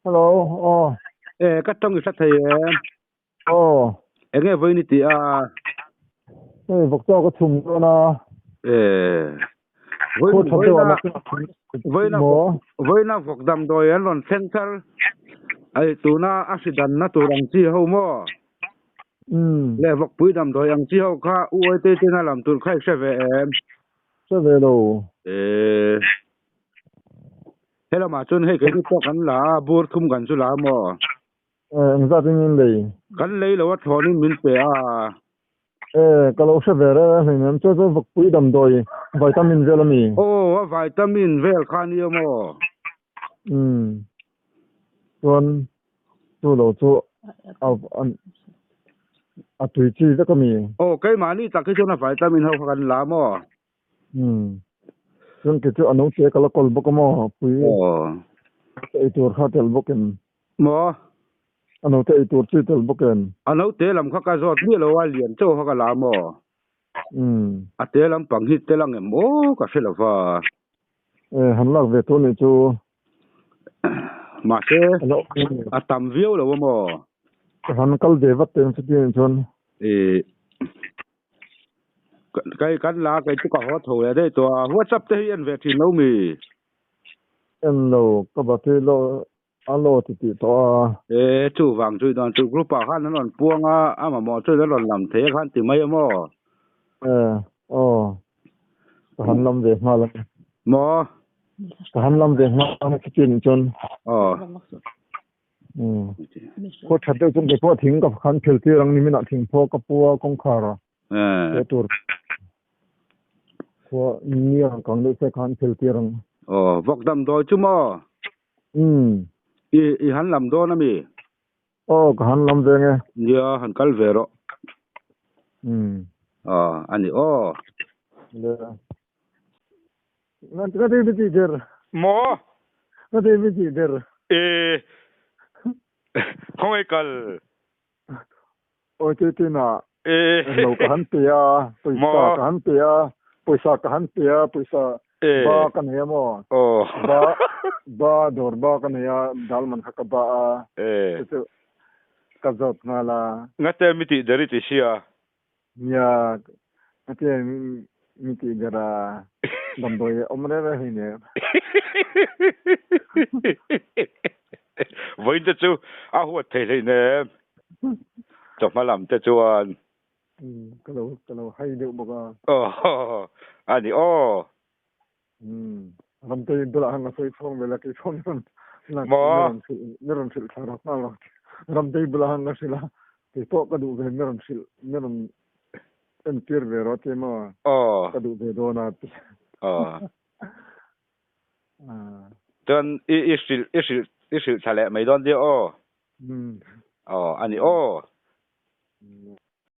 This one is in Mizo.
Hello, aw. E ka tawng i hre thei em? Aw. Enge vawiin i tih a? Hei vawkchaw ka chhum dawn a. E. Vawiin vawiina vawiina vawiina vawk damdawi an rawn thleng thar. Ai tuna a hri danna tur ang chi ho maw? Umm. Le vawkpui damdawi ang chi ho kha u Awitei tena lam tur kha i hre ve em? Hre ve lo. E. He lamah chuan hei keini pawh kan la a, bur thum kan chu la a maw? Eh, engzat in in lei? Kan lei lo a thlawnin min pe a. Eh, ka lo hre ve reng a hleinem, chu chu vawkpui damdawi vitamin vel a mi? Aw, a vitamin vel kha nia maw? Umm, chuan chu lo chu a a tui chi vek a mi? Aw, keimahni tak hi chuan a vitamin ho kha kan la a maw? Umm. Chuan kei chu a no che ka la kawl bawk a maw pui. Aw. Ei tur kha tel bawk em? Maw? A no te ei tur chi tel bawk em? A no te lam kha ka zawt miah lo a, lian chauh kha ka la maw? Umm. A te lam pang hi tel ang em aw ka hre lo va. E han lak ve tur nih chu. Mahse a tam viau lo a maw? Ka han kal ve vat em chuti nih chuan. E Kai kan la kei chu ka haw tho leh daih tawh a, WhatsApp te hi en ve thin lo mi? En lo, ka battery lo a low ti tih tawh a. E chuvang chu i dawn chu group ah khan an rawn puang a, a mamawh chu an rawn lam thei a khan ti mai a maw? E aw, ka han lam ve nghal a ni. Maw? Ka han lam ve nghal a ni chuti nih chuan. Aw. Khaw that deuh chuan keipawh thing ka khan phel tir ang nimin ah thing pawh ka pu a kawngkhar a he tur khua ni ang kang deuh se khan phel tir ang. Aw vawk damdawi chu maw? Umm. I i han lam dawn ami? Aw ka han lam ve nge. Nia han kal ve rawh. Umm. Aw ani aw. Le. Nga te mi ti der. Maw? Nga te mi ti der. E khawngaih kal. Oi te te na. E lo ka han pe a, pawisa ka han pe a, pawisa ka han pe a, pawisa ba ka nei a maw? Aw. Ba ba dawr ba ka nei a, dal man kha ka ba a. E. Chu chu ka zawt nghal a. Nga te mi ti der i ti sia. Nia, a ti mi tih ber a, damdawi a awm reng reng hei nen. Vawiin te chu a huat thei hlei nem, chawhma lam te chuan. Ka lo ka lo hai deuh bawk a. Aw, a ni aw. Ramtei bulah khan ka sawi chhawng vel a, kei pawh Maw? mi rawn hrilh thla rawk nghal rawk. Ramtei bulah khan ka hrilh a, kei pawh ka duh ve mi rawn hrilh, mi rawn entir ve rawh tia maw? Aw. Ka duh ve dawn a ti. Aw. Chuan i i hrilh i hrilh i hrilh thla leh mai dawn nia aw. Aw, a ni aw.